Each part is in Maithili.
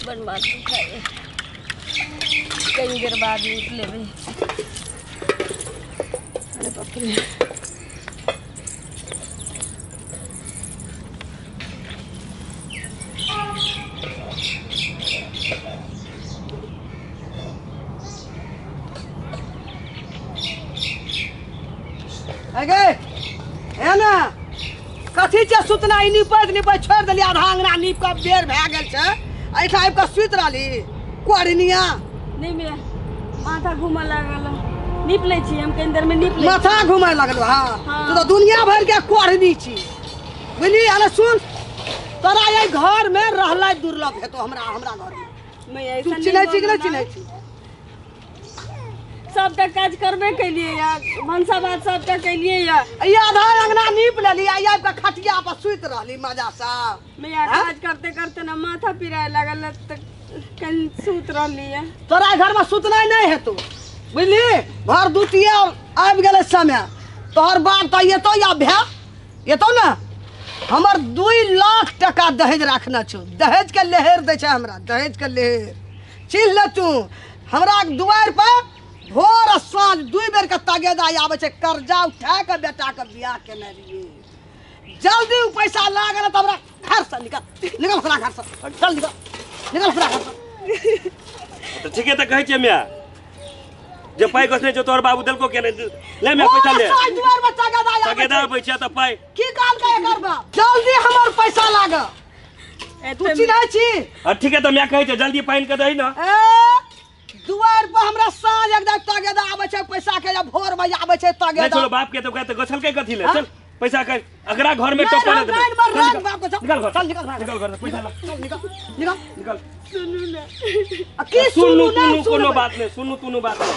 बड़ माथ दुखाइए। कनी देर बाद नीप लेबै। अरे बाप रे। अगे है ना कथी छै सुतना ई निपैत निपैत छोड़ि देली आधा अंगना नीप कऽ बेर भए गेल छै एहिठाम आबि कऽ सुति रहली कोरनिया। नहीं भैया, माथा घूमऽ लागल, नीप लै छी हम कनी देर में नीप लै छी। माथा घुमय लगलो? हाँ। हाँ। तू तऽ दुनिया भरि के कोढ़नी छी, बुझली? अरे सुन, तोरा एहि घर में रहलै दुर्लभ हेतौ। हमरा हमरा घर में मैं तू ऐसा चिन्है छी कि नहि? बोलू ना। चिन्है छी? सबटा काज करबे केलिए या, भनसा भात सबटा केलिए या। ई आधा अंगना नीप लेली आ आबि कऽ खटिया पर सुति रहली मजा सँ। मैया, हाँ? काज करते करते ना माथा पिराए लागल तऽ कनि सुत रहली है। तोरा घर में सुतनाइ नहि हेतौ, बुझली? घर द्वितीय आबि गेलै समय। तोहर बाप तऽ एतौ या भाय एतौ ने, हमर 2 लाख टका दहेज राखने छौ। दहेज के लेहेर दै छै हमरा, दहेज के लेहेर। चिन्ह ले तू, हमरा दुआरि पर भोर आ साँझ 2 बेर के तगेदा आबै छै। कर्जा उठा के बेटा के बियाह केने रहियै। जल्दी उ पैसा लागल तऽ हमरा घर से निकल, निकल हमरा घर से, चल निकल, निकल हमरा घर से। तऽ ठीके तऽ कहै छियै माय, जे पाइ गछने छौ तोहर बाबू देलको के नहि? ले माय, पैसा ले। साँझ दुआरि पर तगेदा आबै तगेदा छै। आबै छै तऽ पाइ की कहलकै एकर बाप? जल्दी हमर पैसा लाग। तू एते चिन्है छी? आ ठीके तऽ माय कहै छै, जल्दी पानि के दही ने। ए दुआरि पर हमरा साँझ एकदम तगेदा आबै छै पैसा के, या भोर में आबै छै नहि तगेदा। चलो, बाप के तऽ ओकरा तऽ गछलकै कथी ले? हाँ? चल, पैसा कर अगरा घर में नहीं, टप्पा हम दे। नहीं मर रहा, बाप को चल। निकल घर। चल निकल घर। निकल घर से, पैसा ला। चल निकल, निकल। निकल। सुनू ने। आ की सुनू सुनू? तुनू नहि कोनो सुनबै। बात नहि, सुनू तुनू बात नहि।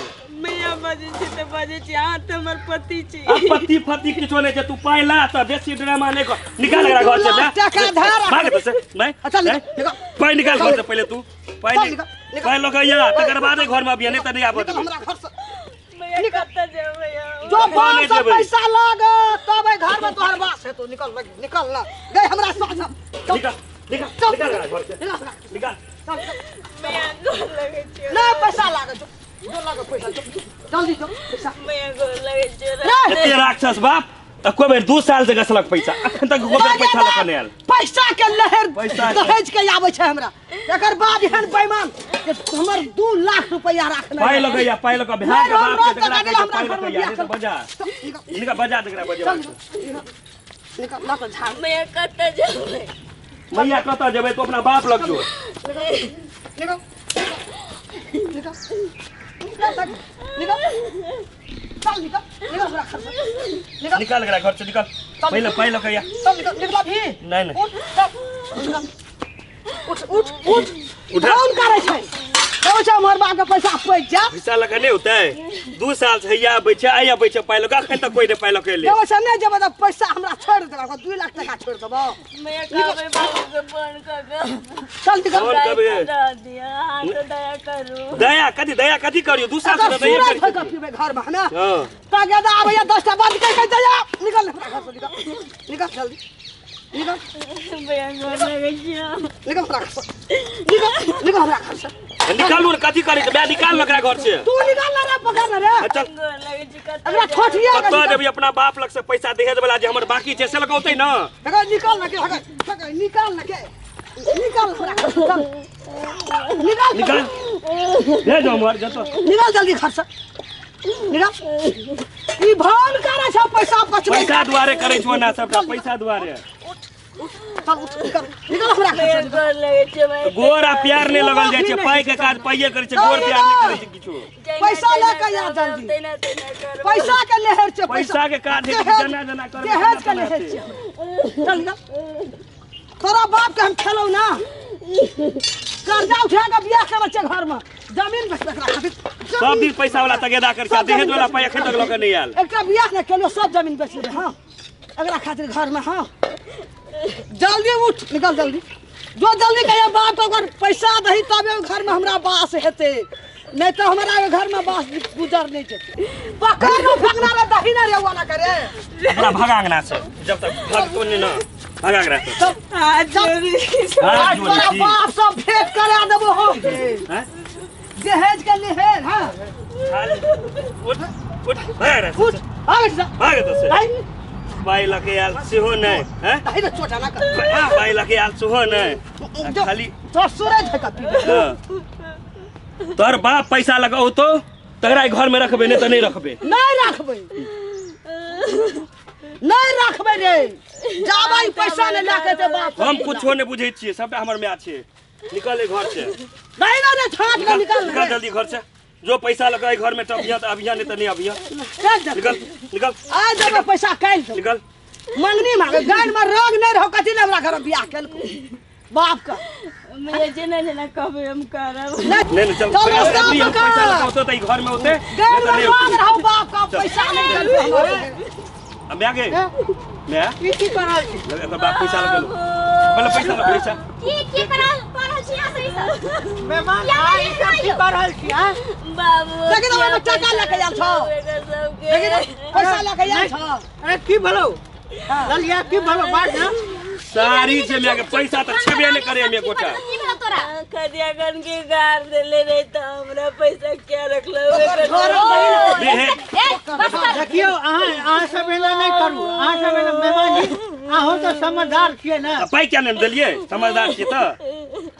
मैया, बजै छी तऽ बजै छी, अहाँ तऽ हमर पति छी। आ पति फति किछो नहि छै। तू पाइ ला तऽ बेसी ड्रामा नहि कर। निकाल एकरा घर से। 2 लाख टका धार। भाग एतऽ से भाइ। अच्छा, निकल, निकल। पाइ निकाल घर से पहिले तू पाइ। चल, निकल, निकल। पाइ लऽ कऽ या तकर बादे घर में अबिहे, नहि तऽ नहि आबऽ निकल देबै। हमरा घर से। मैया, कतऽ जेबै हम? जो कतऽ बाप नहि से जेबै? पैसा लाग तब एहि घर में तोहर बास हेतौ। निकल निकल ना गई हमरा साथ, चल। निकाल, निकाल। चल। निकाल एकरा घर से। निकल हमरा। निकाल। चल, चल। मैया, गोर लगै छी। ना पैसा लागे, जो जो लागे पैसा, जो जल्दी जो पैसा। मैया, गोर लगै छी। रे! एते राक्षस बाप तऽ कोइ बेर 2 साल से गछलक पैसा, अखन तक कोइ बेर पैसा लऽ कऽ नहि आयल। पैसा के लहर। पैसा के। दहेज के आबै छै हमरा। एकर बाप एहन बेईमान जे हमर 2 लाख रुपया राखने पाइ लऽ कऽ या, पाइ लऽ कऽ भए के नहीं, बाप के रोज जकरा टका कहै छै देला पाइ हमरा लऽ कऽ घरमे या, नहि तऽ बियाह। बजा, निकल। निकाल, बजा जकरा बजेबाक चल। छै। निकल, निकल, लऽ कऽ झाड़। मैया, कतऽ जेबै? मैया, कतऽ जेबै? तू अपना बाप लग जो। निकल, निकल, निकल, निकल, चल निकल, निकल हमरा घर से, निकल। निकाल एकरा घर से, निकाल पहिले पाइ लऽ कऽ या। चल निकल, निकल अभी। नहि, नहि। उठ, चल निकल, उठ, उठ, उठ। उठा। कौन करै छै? कहै छै हमर बाप के पैसा पैच जा। पैसा लऽ कऽ नहि होतै? 2 साल से हैया आबै छै, आइ आबै छै पाइ लऽ कऽ, अखन तक कोइ नहि पाइ लऽ कऽ एलै। जेबै से नहि जेबै तऽ पैसा हमरा छोड़ि देबऽ, 2 लाख टका छोड़ि देबऽ। मैया, कहबै बाबू के फोन कऽ कऽ। चल निकल। फोन करबै। दऽ दिअ, अहाँ तऽ दया करू। दया कथी, दया कथी करियौ? 2 साल से अगर तऽ दया सूरज करै भरि कऽ पीबै घरमे हमे। हँ। तगेदा आबैया 10टा बंद करि कऽ दैया। निकल हमरा घर से, निकल, निकल जल्दी निकल। मैया, गोर लगै छी हम। निकल हमरा घर से, निकल, निकल हमरा घर से। निकालू ने, कथी करै छै? बे, निकाल ने ओकरा घर से। तू निकाल ना रे, पकड़ ना रे। चल। गोर लगै छी, कतऽ एकरा जेबै? ठोठिया के कतऽ निकल। जेबही? अपना बाप लग से पैसा दहेज वाला जे हमर बाकी छै से लऽ कऽ औतै ने। एकरा निकाल ना के, हगा, हगा, निकाल ना के, निकाल हमरा घर से, चल निकाल। निकाल, भेज हमर जतऽ। निकाल जल्दी घर से निकाल। ई भान करे छै पैसा बचबै। पैसा दुआरे करै छौ ना सबटा, पैसा दुआरे। चल उठ, निकल, निकल हमरा घर मैया, से। गोर लगै छी मैया। गोर आ प्यार नहि लगल जाइ छै। पाइ के काज पाइये करै छै, गोर प्यार नहि करै छै किछो। जहिना पैसा लऽ तहिना कऽ आ करब, जल्दी। तहिना तहिना करब। पैसा के लहर छै। पैसा के काज है कि दहेज- जेना जेना करबै दहेज के तेना लहर तेना छै। चल निकल। तोरा बाप के हम खेलौ ना, कर्जा उठा के बियाह करै छै, घर में जमीन बेच एकरा खातिर। सब दिन पैसा वाला तगेदा करै छै, आ सब दहेज जमीन वाला बेच पाइ एखन तक लऽ कऽ नहि आयल। एकटा बियाह नहि केलियो, सब जमीन बेच लेबै। हाँ, एकरा खातिर घर में। हाँ, जल्दी उठ, निकल जल्दी, जो जल्दी कहिया बाप के अगर पैसा दही तबे घर में हमरा बास हेतै, नहीं तो हमारा घर में बास गुजर नहीं जेतै। पकड़ लो फगना रे, दही ना रे वाला करे। अपना भगा अंगना से, जब तक भगतो नहीं ना, भगा अंगना से। चल। हाथ जोड़ी। हाथ आज जोड़ै तोरा छी। बाप सब भेंट करा देबो। हैं दहेज के लेहेर। हां उठ उठ भाग उठ भाग जा भाग तो से पाई लके आयल सेहो नै हैं ताहि रे चोटा ना कर पाई लके आयल सेहो नै खाली तो सूरज है कपी। तोहर बाप पैसा लगाओ तो तकरा घर में रखबे नहीं तो नहीं रखबे। नहीं रखबे नहीं रखबे रे जाबै पैसा नहीं लके ते बाप। हम कुछो नहीं बुझै छियै सबटा हमर माय छै। निकल घर से नहीं नहीं छाट के निकल निकल जल्दी घर से। जो पैसा लगा घर में तब यहाँ तो अभिया नहीं तो नहीं अभिया। निकल निकल आ जब पैसा काल निकल मंगनी मांगे गान में रोग नहीं रहो कथी ले हमरा घर बियाह केलको बाप का मैं जे नहीं ना कभी हम करब नहीं नहीं चल पैसा लगाओ तो ई घर में होते गान में रोग रहो बाप का पैसा नहीं देलको हमरे। अब मैं आगे मैं की की करल छी एकर बाप पैसा लगेलो पहले पैसा पैसा की की करल करल छी आ सही सर मेहमान आई सब की करल छी। हां बाबू लेकिन ओमे टका लके आयल छौ लेकिन पैसा लके आयल छौ। अरे की भलो ललिया की भलो बात ना सारी जे मैं के पैसा त छेबे नै करे मे गोटा की भलो तोरा खदिया गन के गार देले रे त हमरा पैसा क्या रखलो देखियो अहाँ अहाँ सब एना नहीं करू। अहाँ सब एना मेहमान जी अहाँ तो समझदार छियै ना पाई क्या नहीं देलियै समझदार छियै त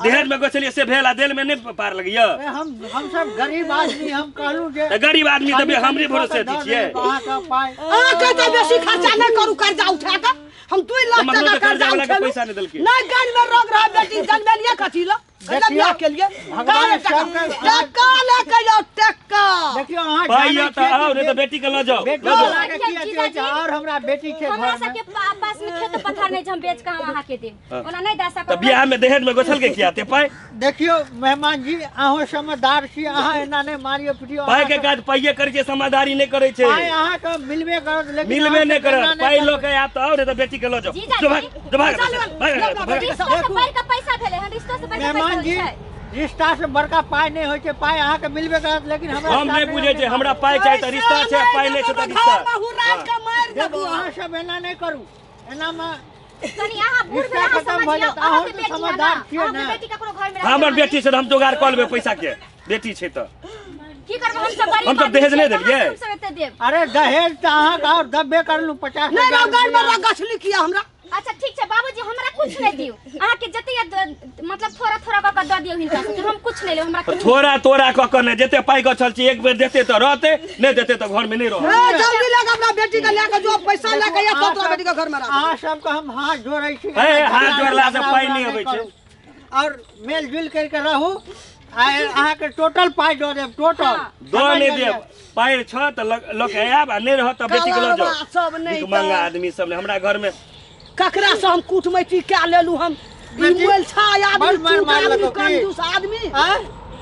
देहर में गछलियै से भेल आ देल में नहीं पार लगैया। हम सब गरीब आदमी हम कहलू जे त गरीब आदमी त हमरे भरोसे अथी छियै। अहाँ के पाई अहाँ के त बेसी खर्चा नहीं करू कर्जा उठा के हम 2 लाख टका कर्जा उठेलु पैसा नहीं देलकै नहीं गान में रोग रहा बेटी जन्मेलिए कथी ल बियाह के लिए भगवान सबके टका लेके जाओ टका। देखियो अहाँ पाई त आओ नहीं त बेटी के ल जाओ। बेटी के की अथी होइ छै और हमरा बेटी छै घर में हमरा सबके पास में खेत पथार नहीं हम बेच के हम अहाँ के देब ओना नहीं दा सकब त बियाह में दहेज में गोछल के किया ते पाई। देखियो मेहमान जी अहाँ समझदार छी अहाँ एना नहीं मारियो पिटियो। पाई के काज पाइये करै छै समझदारी नहीं करै छै। पाई अहाँ के मिलबे करत लेकिन मिलबे नहीं करत पाई ल के आब त आओ नहीं त बेटी के ल जाओ। जो भाग जो भाग भाग रिश्ता से बढ़ के पैसा भेलै हन रिश्ता से बढ़ के मेहमान जी रिश्ता से बड़का पाई नहीं होइ छै पाई अहाँ के मिलबे करत लेकिन हमरा हम नहीं बुझै छै हमरा पाई चाही त रिश्ता छै पाई नहीं छै त रिश्ता। देखू अहाँ सब एना नहीं करू एना में कनी अहाँ बूढ़ रिश्ता खत्म भऽ जायत अहाँ तऽ समझदार छियै ने। बेटी ककरो घर में हमर बेटी से हम जोगाड़ कऽ लेबै पैसा के बेटी छै त की करबै हम सब गरीब हम सब दहेज नहीं देलियै। हम सब एते देब। अरे दहेज त अहाँ के और दबे करलू 50 नहीं रहो गान में गछली किया हमरा। अच्छा ठीक छै बाबूजी हमरा कुछ नहीं दियो अहाँ के जते मतलब थोड़ा थोड़ा क क द दियो हिनका से हम कुछ नहीं लेब हमरा थोड़ा थोड़ा क क नहीं जते पाई गछल छी एक बेर देते त रहते नहीं देते त घर में नहीं रहते। ए जल्दी लगा अपना बेटी के लेके जो पैसा लेके या तो तोरा बेटी के घर में रख। अहाँ सब के हम हाथ जोड़ै छी। ए हाथ जोड़ला से पाई नहीं अबै छै और मेल जुल करके रहू अहाँ के टोटल पाई दऽ देब टोटल दऽ नहीं देब पाई छ त ल के आयब आ नहीं रहत त बेटी के ल जाओ। सब नहीं महंगा आदमी सब ने हमरा घर में ककरा से हम कुटमैती क्या लेलू हम मोबाइल छा आदमी कंजूस आदमी।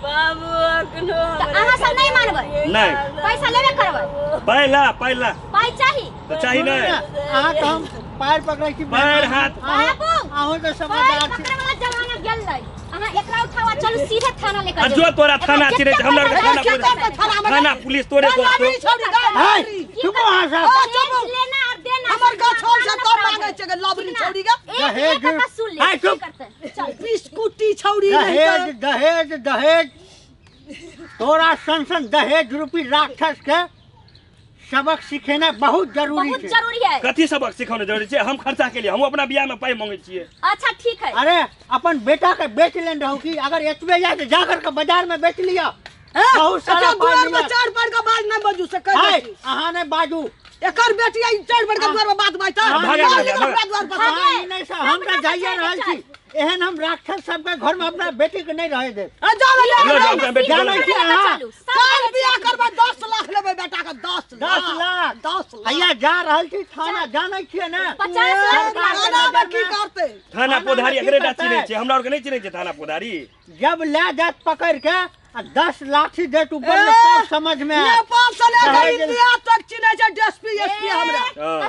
बाबू अखनो अहाँ सब नहीं मानबै नहीं पैसा लेबे करबै पाई ला पाई ला पाई चाही त चाही नहीं अहाँ के हम पैर पकड़ै छी पैर हाथ बाबू अहाँ तऽ समझदार छी। पकड़ै वाला जमाना गेलै अहाँ एकरा उठावा चलू सीधे थाना लेकर जो तोरा थाना चिरै छै हमरा थाना पुलिस तोरे को चुप अहाँ सब लेना और देना हमर गछल से तब मांगे छै लबरी छौड़ी के दहेज हाय चुप चल बिस्कुटी छौड़ी नहीं दहेज दहेज दहेज तोरा सन सन दहेज रूपी राक्षस के सबक सिखेना बहुत जरूरी बहुत जरूरी है। कथी सबक सिखाना जरूरी छै हम खर्चा के लिए हम अपना बियाह में पाई मांगे छियै। अच्छा ठीक है। अरे अपन बेटा के बेच लेने रहू की अगर एतबे जाए तो जा करके बाजार में बेच लिया बहुत सारा दुआर में चार पर के बाज नहीं बाजू से कह दै अहाँ नहीं बाजू एकर बेटी आई चार पर के दुआर में बात बाजता भागे भागे नहीं सर हम त जाइए रहल छी एहन हम राक्षस सबके घर में अपना बेटी के नहीं रहे देब। आ जाओ ले जानै छी अहाँ काल बियाह करबै 10 लाख लेबै बेटा के 10 लाख 10 लाख हैया जा रहल छी थाना जानै छियै ने 50 लाख थाना में की करतै थाना पोधारी एकरे टा चिन्है छै हमरा और के नहीं चिन्है छै थाना पोधारी जब ले जात पकड़ के आ 10 लाख देत ऊपर में सब समझ में आयत। नेपाल से लेकर इंडिया तक चिन्है छै डीएसपी एसपी हमरा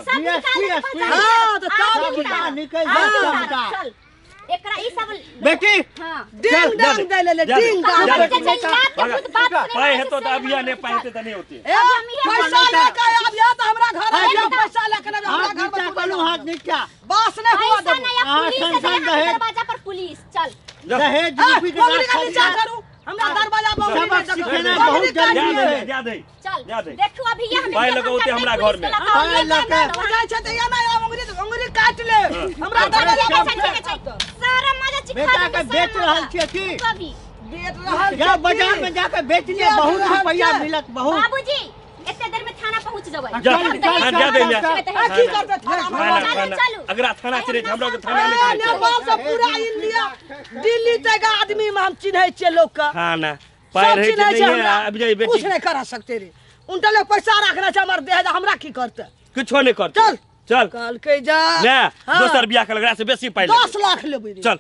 डीएसपी एसपी हां त सबटा निकल जात सबटा। एकरा ई सब बेटी हां डिंग डांग दे ले ले जा दे, डिंग डांग जा दे। जे जे लात के भूत बात सुने पाइ हेतो तऽ अबिया नहि पाइ हेतै तऽ नहि होतै ए पैसा लेके आबिया तऽ हमरा घर आबिया पैसा लेके नहि हाथ हमरा घर नीचा में करू हाथ नीचा बास नहीं हुआ पैसा देबो नहीं अब हाँ, पुलिस सन- है सन यहाँ दहेज। दरवाजा पर पुलिस चल जा दहेज ए, रूपी के उंगली का राक्षस नीचा के करू हमरा दरवाजा पर उंगली सबक नहीं देखो। सिखेनाइ उंगली बहुत काट जरूरी जा लिअ। दे जा दे चल जा दे। देखू अभी ये हम पाइ लगौते हमरा घर में। पाइ लऽ के हो जाइ छै तऽ एना उंगली उंगली काटि ले हमरा दरवाजा पर सारा मजा चिखा बेटा के बेच रहल छियै की कभी बेच रहल जा छै की? बाजार में जाके बेच लिअ बेच बहुत रहल रुपैया छै। मिलत बहुत बाबूजी एते देर में थाना पहुंच जेबै जा चल, चल, हाँ, जा दे चल, जा चल। आ, की करतै थाना में? थाना चलू, थाना चलू। अगरा थाना चले छै हमरा के थाना ए, नहि चलै छै नेपाल से पूरा इंडिया दिल्ली तक आदमी में हम चिन्है छियै लोक के थाना पाइ सब रहै छै चिन्है छै नहिये हमरा आबि जाइ कुछ बेटी नहीं करा सकते रे उनटा लोग पैसा रखना छै हमर देह हमरा की करतै किछो नहि करतै चल। चल कहलकै जा ले हाँ, दोसर बियाह कर एकरा से बेसी पाइ दस लेबै लाख लेबै रे चल।